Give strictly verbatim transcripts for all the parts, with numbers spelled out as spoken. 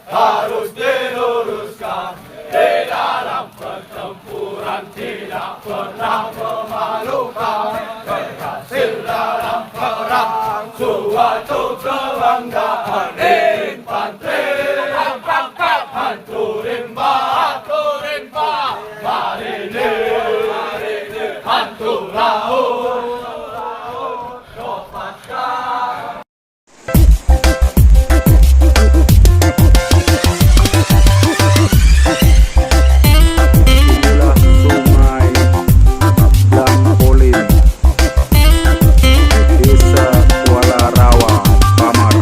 Harus diluruskan, di dalam pertempuran tidak pernah memalukan. Berhasil dalam perang suatu kebanggaan. Infanteri, hantu rimba, hantu rimba, marinir, marinir, hantu laut. Inilah Sungai Blang Polin, Desa Kuala Rawa, Pamar.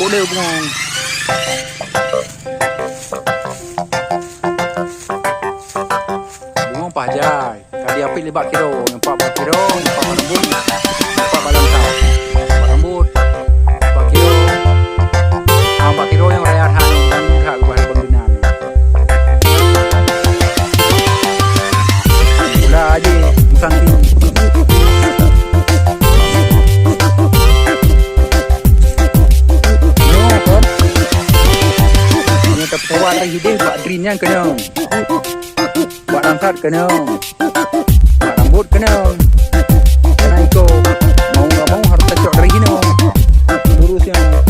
Udah bungong. Bungong pajai. Tadi apit lé bak kiro, empat bak kiro, empat bak rambut, empat bak langkah. Bak rambut, bak kiro, ah, bak kiro nyang raya that, nyang that ubah pembinaan. Pula aja musang tinggi. Nyoe kan. Nyoe tapi kawan lagi deh bak green nyan kena. Bak langsat kena. Bak rambut kena. Kena iko. Mau enggak mau harus tacok dari sini. Lurus nyoe.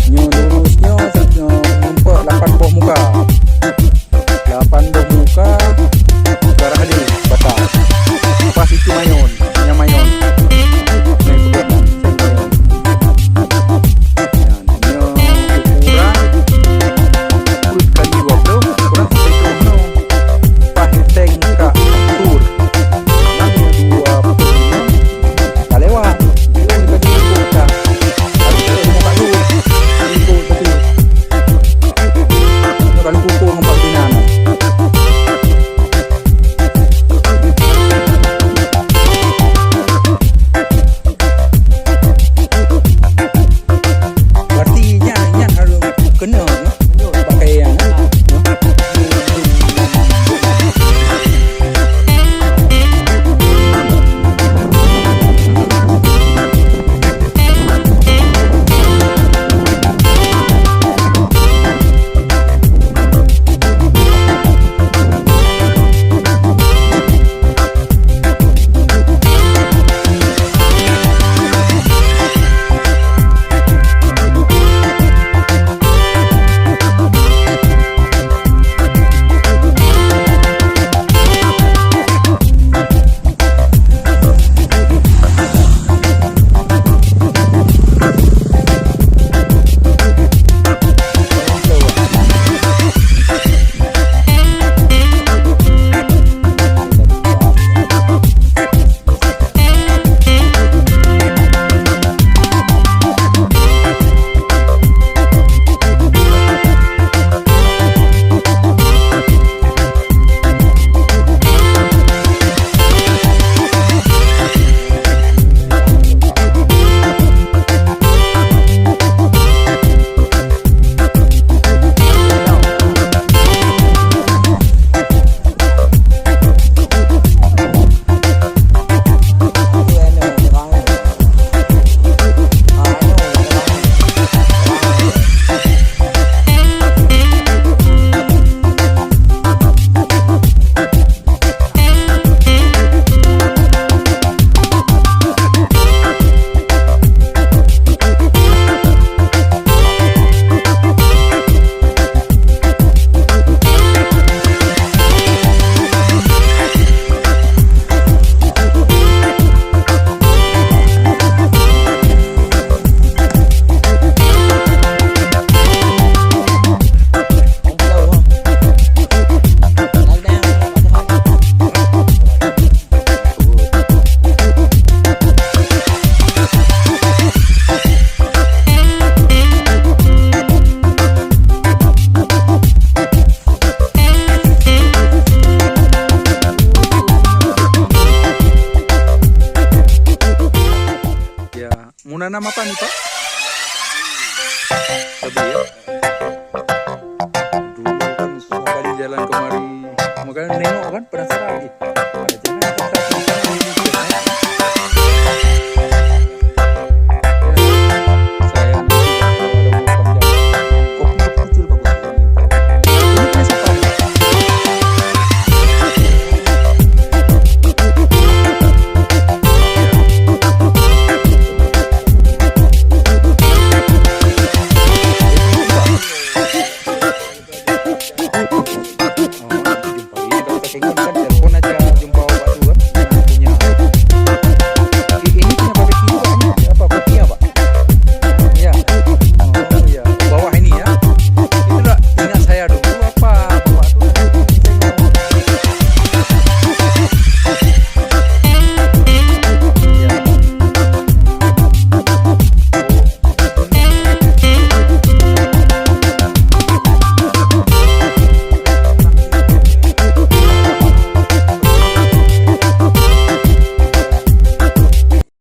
Nyoe lurus nyoe, nyoe empat lapan boh muka. Lapan boh muka. Darah ni patah. Pas itu mayon, nyang mayon. Mayon. Nyoe ukurang peuet kali dua puluh, ukurang sampai dua puluh. Pas teng ka ukur. Nyoe dua puluh lima, ka lewat. Nyoe ka diukur ka. Tapi nyoe ka dua. Diukur tapi. Nyoe ka diukur ngon Pak Pimpinan. Berarti nyan, nyan harus kena, eh? Pakai yang, eh? Ya, mau nanam apa nih, Pak? Cabai, ya?